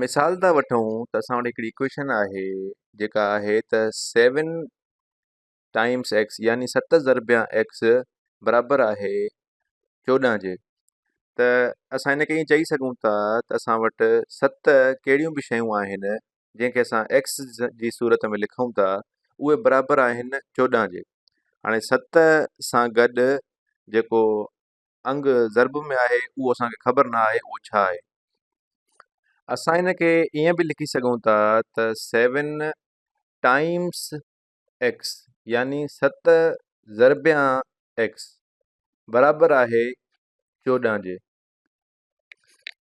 مثال ٿا وٺون ته اسان وٽ هڪڙي ايڪويشن آهي جيڪا آهي ته سيون ٽائمس ايڪس يعني ست ضربيا ايڪس برابر آهي 14 جي. ته اسان هن کي ائين چئي سگهون ٿا ته اسان وٽ ست ڪهڙيون به شيون آهن جنهن کي اسان ايڪس جي صورت ۾ لکون ٿا اهي برابر آهن 14 جي. هاڻي ست سان گڏ جيڪو انگ ضرب ۾ آهي اهو اسان کي خبر نه آهي اهو ڇا آهي. اسان هن کي ائين به لکي سگهون ٿا ته سيون ٽائمس ايڪس يعني ست ضربيان ايڪس برابر آهي 14 جي.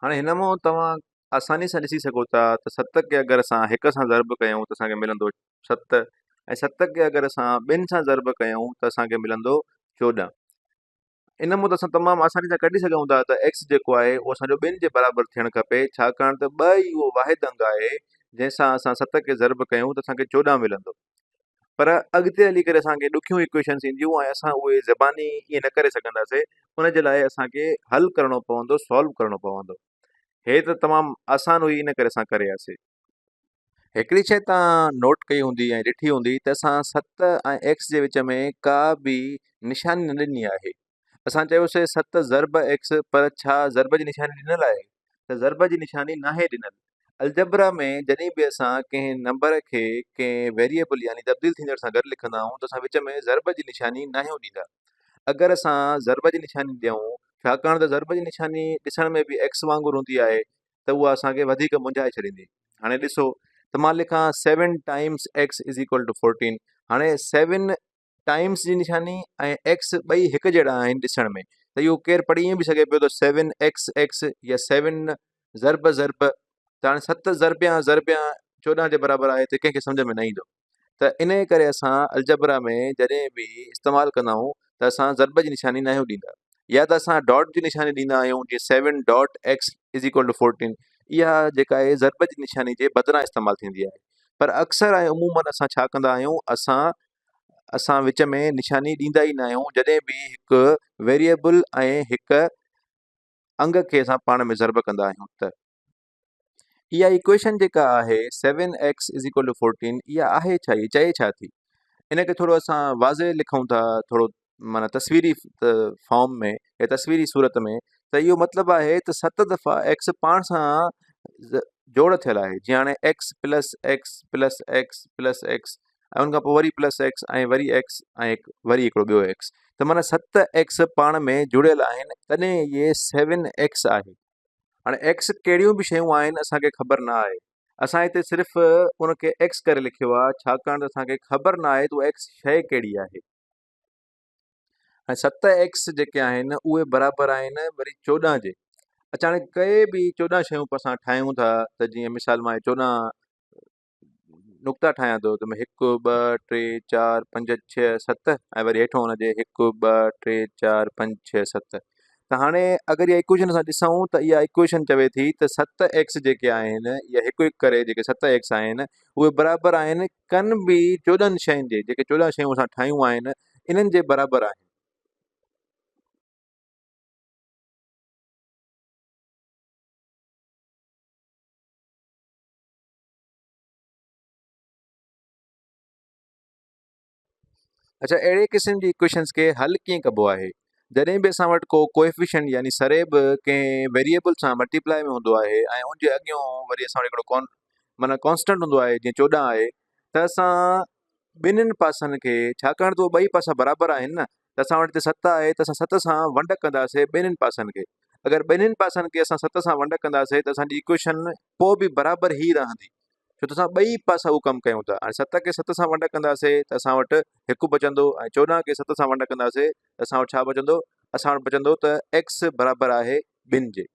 هاڻي هن مان توهان آساني سان ڏسي سگهو ٿا ته ست کي اگر اسان هڪ سان ضرب ڪيون ته اسان کي ملندو ست ۽ ست کي اگر اسان ٻن سان ضرب ڪيون ته اسان کي ملندو 14. ان مان ته اسان تمام آساني سان ڪڍي سگهون ٿا ته ايڪس جيڪو آهي اهو اسان جو ٻن جي برابر ٿيڻ کپي ڇاڪاڻ ته ٻه ئي اهو واحد انگ آهي جنهن سان اسان ست کي ضرب ڪيون ته اسان کي 14 ملندو. پر اڳتي هلي ڪري اسان کي ڏکيون ايڪويشنس اينديون ۽ اسان اهي زباني ائين نه ڪري سگهنداسي ان جي لاء اسان کي حل ڪرڻو پوندو سالو ڪرڻو پوندو. هي ته تمام آسان هئي ان ڪري اسان ڪري آياسي. هڪڙي شيء توهان نوٽ ڪئي هوندي ۽ ڏٺي هوندي ته اسان ست ۽ ايڪس جي وچ ۾ ڪا به نشاني نه ڏني آهي. اسان چيوسي ست ضرب ايڪس پر ڇا ضرب جي نشاني ڏنل آهي؟ ته ضرب جي نشاني ناهي ڏنل. الجبرا ۾ جڏهن به اسان ڪنهن نمبر کي ڪنهن ويريبل يعني تبديل ٿيندڙ سان گڏ لکندا آهيون ته اسان وچ ۾ ضرب جي نشاني ناهيون ڏيندا. اگر اسان ضرب جي نشاني ڏيون ڇاڪاڻ ته ضرب جي نشاني ڏسڻ ۾ به ايڪس وانگر هوندي آهي ته اها اسان کي وڌيڪ منجهائي ڇڏيندي. هاڻي ڏسو ته مان لکان seven times x is equal to fourteen. هاڻي سيون ٽائمس جي نشاني ۽ ايڪس ٻئي هڪ جهڙا آهن ڏسڻ ۾ ته اهو ڪير پڙهي ائين به سگهي پيو ته سيون ايڪس ايڪس يا سيون ضرب ضرب، ته هاڻي ست ضربيان ضربيان 14 جي برابر آهي ته ڪنهن کي سمجهه ۾ نه ايندو. ته انهيء ڪري اسان الجبرا ۾ جڏهن به استعمال ڪندا آهيون ته اسان ضرب جي نشاني ناهيون ڏيندا يا ته اسان ڊاٽ جي نشاني ڏيندا آهيون جيئن seven dot x is equal to fourteen اها جيڪا آهي ضرب جي نشاني جي بدران استعمال ٿيندي آهي پر اڪثر ۽ عمومن اسان ڇا ڪندا آهيون اسان وچ ۾ نشاني ڏيندا ئي نه آهيون جڏهن به هڪ ويريبل ۽ هڪ انگ کي اسان پاڻ ۾ ضرب ڪندا آهيون ته اها ايڪويشن جيڪا آهي seven x is equal to fourteen اها آهي ڇا؟ هي چئي ڇا ٿي؟ ان کي ٿورو اسان واضح لکون ٿا ٿورو معنيٰ تصويري فارم ۾ يا تصويري صورت ۾ ته اهو مطلب آهي ته ست دفعا ايڪس پاڻ سان جوڙ ٿيل آهي جيئن هاڻي x plus x plus x plus x ۽ ان کان پوء وري پلس ايڪس ۽ وري ايڪس ۽ وري هڪڙو ٻيو ايڪس ته معنيٰ ست ايڪس پاڻ ۾ جڙيل آهن تڏهن اهي سيون ايڪس آهي. هاڻي ايڪس ڪهڙيون به شيون آهن اسان کي خبر نه آهي. اسان هتي صرف ان کي ايڪس ڪري لکيو آهي ڇاڪاڻ ته اسان کي خبر نه آهي ته اها ايڪس شيء ڪهڙي آهي. ۽ ست ايڪس جيڪي آهن اهي برابر آهن وري 14 جي. اچا هاڻي ڪي به 14 شيون اسان ٺاهيون ٿا ته جيئن مثال مان 14 نقطا ٺاهيان ٿو ته هڪ ٻه ٽي چار پنج ڇهه ست ۽ وري هيٺو ان جي هڪ ٻه ٽي چار پنج ڇهه ست ته هاڻي اگر اها ايڪويشن اسان ڏسون ته اها ايڪويشن چوي ٿي ته ست ايڪس جيڪي آهن يا هڪ هڪ ڪري جيڪي ست ايڪس آهن اهي برابر آهن ڪن به 14 شين جي جيڪي 14 شيون اسان ٺاهيون آهن انهن جي برابر آهن. اچھا اهڙي قسم جي ايڪويشنز کي حل ڪيئن ڪبو آهي؟ جڏهن به اسان وٽ ڪو ڪوئفيشنٽ يعني سري به ڪنهن ويريبل سان ملٽيپلائي ۾ هوندو آهي ۽ ان جي اڳيون وري اسان وٽ هڪڙو ڪون معنيٰ ڪانسٽنٽ هوندو آهي جيئن 14 آهي ته اسان ٻنهين پاسن کي ڇاڪاڻ ته اهي ٻئي پاسا برابر آهن نه ته اسان وٽ هتي ست آهي ته اسان ست سان ونڊ ڪنداسي ٻنهين پاسن کي اگر ٻنهين پاسن کي اسان ست سان ونڊ ڪنداسي ته اسان جي ايڪويشن پوء به برابر ئي رهندي ڇو ته اسان ٻئي پاسا اهو ڪم ڪيون ٿا. هاڻي ست کي ست سان ونڊ ڪنداسي ته اسان وٽ هڪ بچندو ۽ 14 کي ست سان ونڊ ڪنداسي ته اسان وٽ ڇا بچندو؟ اسان وٽ بچندو ته ايڪس برابر آهي ٻن جي.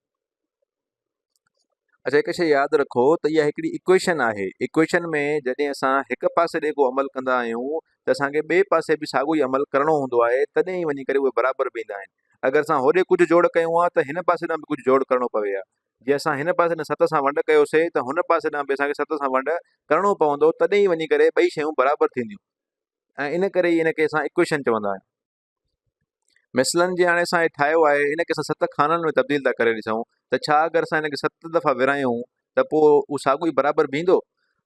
اچھا هڪ شيء ياد رکو ته اها هڪڙي ايڪويشن آهي. ايڪويشن ۾ جڏهن اسان هڪ پاسي ڏي ڪو عمل ڪندا آهيون ته اسان کي ٻئي پاسي به ساڳيو ئي عمل ڪرڻو هوندو آهي تڏهن ئي وڃي ڪري اهي برابر بيهندا آهن. اگر اسان هوڏي ڪجهه جوڙ ڪيون ها ته هن پاسي ڏانهن به ڪجهه جوڙ ڪرڻو پوي ها. جي اسان هن پاسي ڏانهن ست سان ونڊ ڪيوسي ته هن پاسي ڏانهن به اسان کي ست سان ونڊ ڪرڻو پوندو تڏهن ئي وڃي ڪري ٻئي شيون برابر ٿينديون ۽ ان ڪري ئي ان کي اسان ايڪويشن چوندا آهيون. مثلاً جي هاڻي اسان هي ٺاهيو آهي ان کي اسان ست خانن ۾ تبديل ٿا ڪري ڏسون ته ڇا اگر اسان ان کي ست دفعا ورهايون ته پوء اهو ساڳيو ئي برابر بيهندو.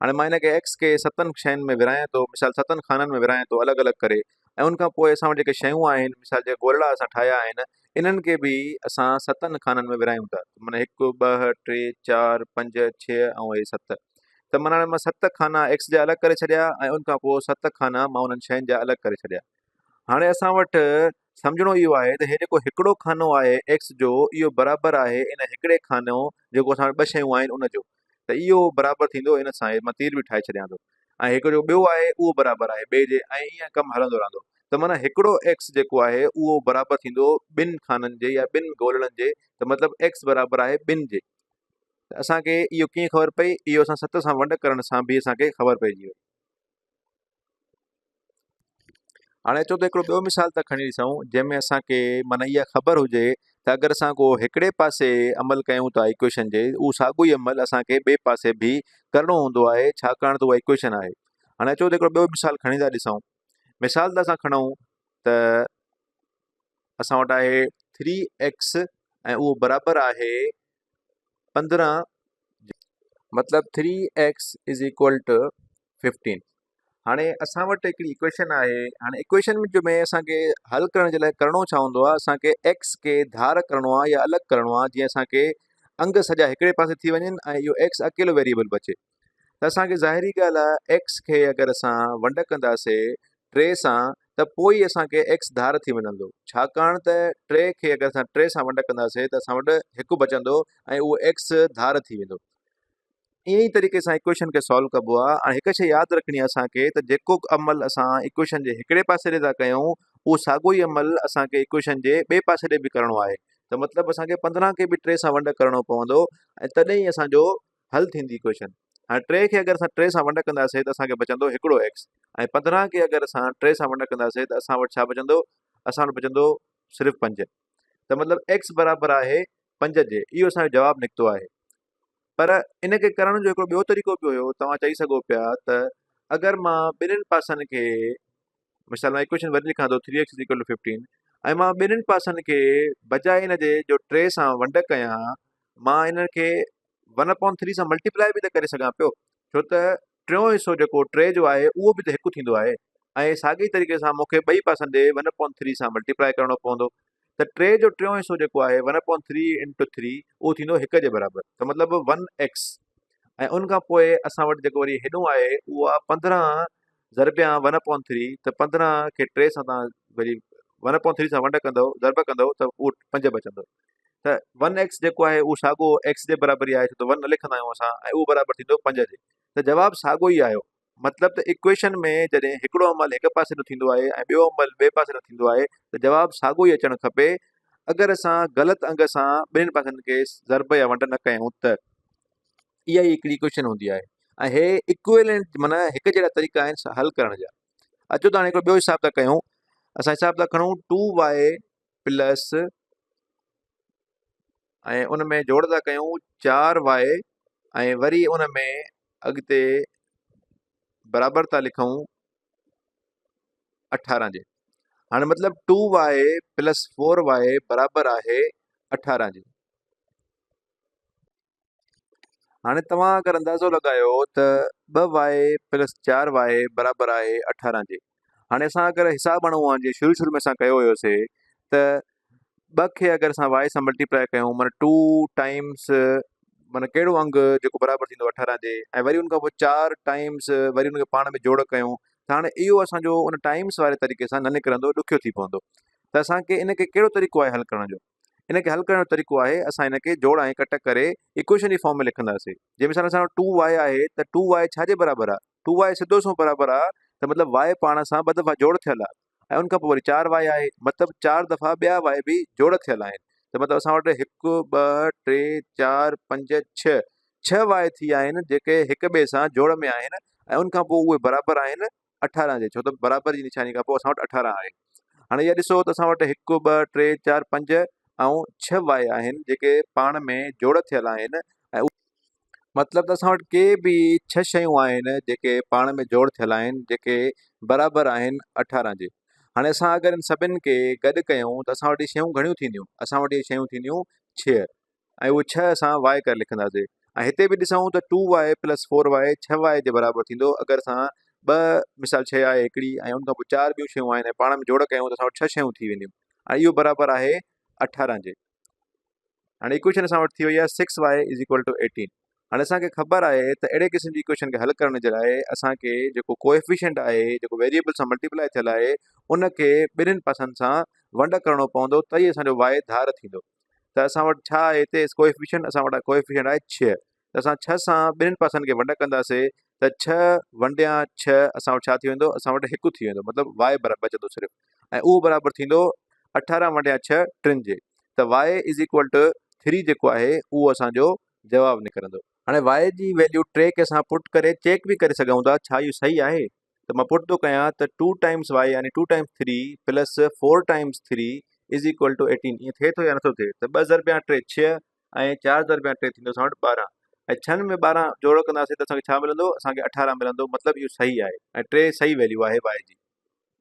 هاڻي مان هن کي ايڪس کي ستن شين ۾ ورهايان ٿو، مثال ستن خانن ۾ ورهايان ٿو الڳ الڳ ڪري ۽ ان کان پوء اسان وٽ جيڪي شيون آهن، مثال جيڪي گولڙا اسان ٺاهيا آهن، انهن کي به اسان ستن خانن ۾ ورهايون ٿا، معنيٰ هڪ، ٻه، ٽي، چار، پنج، ڇهه ۽ هي ست. ته معنيٰ هاڻي مان ست خانا ايڪس جا الڳ ڪري ڇڏيا ۽ ان کان پوء ست خانا مان انهن شين جا الڳ ڪري ڇڏيا. هاڻي اسان وٽ سمجهڻو اهو آهي ته هي جيڪو هڪڙو خانو آهي ايڪس جو اهو برابر آهي ان هڪڙي خانو جيڪو اسان وٽ ٻه شيون آهن ان جو ته اهو برابر ٿيندو ان سان مان تير به ٺاهي ڇڏيان ٿو ۽ هڪ جو ٻيو آهي اهو برابر آهي ٻئي جي ۽ ائين ڪم هلندو رهندو ته معنيٰ هڪڙو ايڪس جيڪو آهي اهو برابر ٿيندو ٻن خانن جي يا ٻن گولڙن جي ته مطلب ايڪس برابر آهي ٻن جي ته اسان کي اهو ڪيئن خبر پئي اهو اسان ست سان ونڊ ڪرڻ سان به اسان کي خبر پئجي وئي. هاڻي اچو ته هڪڙو ٻيو مثال ٿا کڻي ڏسون جنهن ۾ اسان کي معنيٰ اها خبر هجي ته اگر اسان ڪو هڪڙي پاسي عمل ڪيون ٿا ايڪويشن جي اهو ساڳيو ئي عمل اسان کي ٻئي پاسي به ڪرڻو هوندو آهي ڇاڪاڻ ته اها ايڪويشن آهي. هاڻي اچو ته هڪڙو ٻيو مثال کڻي ٿا ڏسون. مثال ته اسان کڻون ته اسان وٽ آهي ٿري ايڪس ۽ اهو برابر آهي 15 مطلب three x is equal to 15. هاڻي اسان وٽ هڪڙي ايڪويشن آهي. هاڻي ايڪويشن جو ۾ اسان کي حل ڪرڻ جي لاء ڪرڻو ڇا هوندو آهي؟ اسان کي ايڪس کي ڌار ڪرڻو آهي يا الڳ ڪرڻو آهي جيئن اسان کي انگ سڄا هڪڙي پاسي ٿي وڃن ۽ اهو ايڪس اڪيلو ويريبل بچي. ته اسان کي ظاهري ڳالهه آهي ايڪس کي اگر اسان ونڊ ڪنداسي ٽي سان ته پوء ئي اسان کي ايڪس ڌار ٿي ملندو، ڇاڪاڻ ته ٽي کي اگر اسان ٽي سان ونڊ ڪنداسين ته اسان وٽ هڪ بچندو ۽ اهو ايڪس ڌار ٿي ويندو. ائين ئي طريقي سان ايڪويشن کي سالو ڪبو آهي ۽ هڪ شيء ياد رکڻي آهي اسان کي ته جيڪو عمل اسان ايڪويشن جي هڪڙي پاسي ڏي ٿا ڪيون اهو ساڳيو ئي عمل اسان کي ايڪويشن جي ٻئي پاسي ڏي به ڪرڻو آهي ته مطلب اسان کي 15 کي به ٽي سان ونڊ ڪرڻو پوندو ۽ تڏهن ئي اسان جو حل ٿيندي ايڪويشن. هاڻي ٽي کي اگر اسان ٽي سان ونڊ ڪنداسين ته اسان کي بچندو هڪڙو ايڪس ۽ 15 کي اگر اسان ٽي سان ونڊ ڪنداسين ته اسان وٽ ڇا بچندو؟ اسان وٽ بچندو صرف 5. ته مطلب ايڪس برابر آهي 5 جي. اهو اسان جو جواب نڪتو آهي. پر ان کي ڪرڻ جو هڪڙو ٻيو طريقو به هيو. توهان چئي سگهو پيا ته اگر مان ٻنهين پاسن کي مثال مان ايڪويشن وري لکان ٿو three x equal to 15 ۽ مان ٻنهين پاسن کي بجاء ان جي جو ٽي سان ونڊ ڪيان مان ان کي ون اپون ٿري سان ملٽيپلائي به ته ڪري سگهان پيو ڇو ته ٽيون حصو جيڪو ٽي جو آهي اهو به ته هڪ ٿيندو آهي ۽ ساڳئي طريقي سان مون کي ٻئي پاسن ڏي ون اپون ٿري سان ملٽيپلائي ڪرڻو پوندو ته ٽي جو ٽيون حصو جيڪو آهي one upon three into three اهو ٿيندو هڪ جي برابر ته مطلب ون ايڪس ۽ ان کان پوء اسان وٽ جيڪو وري هيڏو آهي اهو آهي 15 ضربيان ون اپون ٿري ته 15 کي ٽي سان تان وري ون اپون ٿري سان ونڊ ڪندو ضرب ڪندو ته اهو پنج بچندو ته ون ايڪس جيڪو آهي اهو ساڳو ايڪس جي برابر ئي آهي ڇو ته ون نه لکندا آهيون اسان ۽ اهو برابر ٿيندو پنج جي ته جواب ساڳو ئي آيو. مطلب ته ايڪويشن ۾ جڏهن هڪڙو عمل هڪ پاسي ڏانهن ٿيندو آهي ۽ ٻيو عمل ٻئي پاسي ڏانهن ٿيندو آهي ته جواب ساڳو ئي اچڻ کپي اگر اسان غلط انگ سان ٻنهين پاسن کي ضرب يا ونڊ نه ڪيون ته. اها ئي هڪڙي ايڪويشن هوندي آهي ۽ هي ايڪويلنٽ معنيٰ هڪ جهڙا طريقا آهن حل ڪرڻ جا. اچو ته هاڻي هڪڙو ٻيو حساب ٿا ڪيون. اسان حساب ٿا کڻون ٽو وائي پلس ۽ ان ۾ جوڙ ٿا ڪيون چار وائي ۽ وري ان ۾ اڳتي برابر ٿا لکون 18 جي. هاڻي مطلب two y plus four y برابر آهي 18 جي. هاڻي توهان اگر اندازو لڳايو ته ٻه وائي پلس چار وائي برابر آهي 18 جي. هاڻي اسان اگر حساب هڻون ها جيئن شروع شروع ۾ اسان ڪيو هيوسي ته ٻه کي اگر اسان وائي سان ملٽيپلائي ڪيون معنيٰ ٽو ٽائمس معنيٰ ڪهڙو انگ جيڪو برابر ٿيندو 18 جي ۽ وري ان کان پوء چار ٽائمس وري ان کي پاڻ ۾ جوڙ ڪيون ته هاڻي اهو اسان جو ان ٽائمس واري طريقي سان نه نڪرندو ڏکيو ٿي پوندو ته اسان کي ان کي ڪهڙو طريقو آهي حل ڪرڻ جو؟ ان کي حل ڪرڻ جو طريقو آهي اسان ان کي جوڙ ۽ ڪٽ ڪري ايڪويشن جي فارم ۾ لکنداسين. جنهن مثال اسان وٽ ٽو وائي آهي ته ٽو وائي ڇا جي برابر آهي؟ ٽو وائي سڌو سنئون برابر آهي ته مطلب وائي پاڻ سان ٻه دفعا جوڙ ٿيل آهي ۽ ان کان پوء وري چار وائي آهي مطلب چار دفعا ٻيا وائي به جوڙ ٿيل آهن ته مطلب اسان وٽ هڪ ٻه ٽي چار پنج ڇهه ڇهه وائي ٿي آهن جيڪي هڪ ٻئي سان جوڙ ۾ آهن ۽ ان کان پوء اهي برابر آهن 18 جي ڇو ته برابر جي نشاني کان پوء اسان وٽ 18 آهي. هاڻي اها ڏسو ته اسان وٽ 1 2 3 4 5 ۽ 6 وائي آهن جيڪي پاڻ ۾ جوڙ ٿيل آهن ۽ مطلب ته اسان وٽ ڪي به 6 شيون آهن جيڪي پاڻ ۾ جوڙ ٿيل آهن جيڪي برابر آهن 18 جي. هاڻي اسان اگر ان سڀن کي گڏ ڪيون ته اسان وٽ اهي شيون گهڻيون ٿينديون؟ اسان وٽ اهي شيون ٿينديون 6 ۽ اهي 6 اسان وائي ڪري لکنداسين. ۽ هتي به ڏسون ته ٽو واء پلس فور واء ڇهه واء جي برابر ٿيندو. اگر اسان ٻه مثال شيء آهي هڪڙي ۽ ان کان پوء چار ٻيون شيون آهن ۽ پاڻ ۾ جوڙ ڪيون ته اسان وٽ ڇهه شيون ٿي وينديون ۽ اهو برابر آهي 18 جي. هاڻي ايڪويشن اسان وٽ ٿي وئي آهي six y is equal to 18. هاڻي اسان کي خبر آهي ته اهڙي قسم جي ايڪويشن کي حل ڪرڻ جي لاء اسان کي جيڪو ڪوئفيشنٽ آهي، جيڪو ويريبل سان ملٽيپلائي ٿيل آهي، ان کي ٻنهين پاسن سان ونڊ ڪرڻو پوندو ته ئي اسان جو واء ڌار ٿيندو. ته اسان وٽ ڇا آهي هتي ڪوئفيشنٽ؟ اسان وٽ ڪوئفيشنٽ آهي 6. ته اسان 6 سان ٻنهين پاسن کي ونڊ ڪنداسي ته 6 ونڊيان 6 اسان وٽ ڇا ٿي ويندو؟ اسان وٽ 1 ٿي ويندو، مطلب واء برابر بچندو صرف، ۽ اهو برابر ٿيندو 18 ونڊيان 6 ٽن جي. ته واء is equal two 3 جيڪو آهي اهو اسان جو جواب نڪرندو. هاڻي واء جي ويليو 3 کي اسان پٽ ڪري چيڪ به ڪري سگهون ٿا ڇا اهو صحيح آهي. ته مان پٽ ٿو ڪيان ته 2 ٽائمس واء يعني 2 times 3 plus 4 times 3 is equal two 18، ائين ٿئي ٿو يا نٿو ٿئي؟ ته 2 ضربيان 3 6 ۽ 4 ضربيان 3 ٿيندو اسان وٽ 12، ۽ ڇهن ۾ 12 جوڙ ڪنداسين ته اسان کي ڇا ملندو؟ اسان کي 18 ملندو، مطلب اهو صحيح آهي ۽ 3 صحيح ويليو آهي واء جي.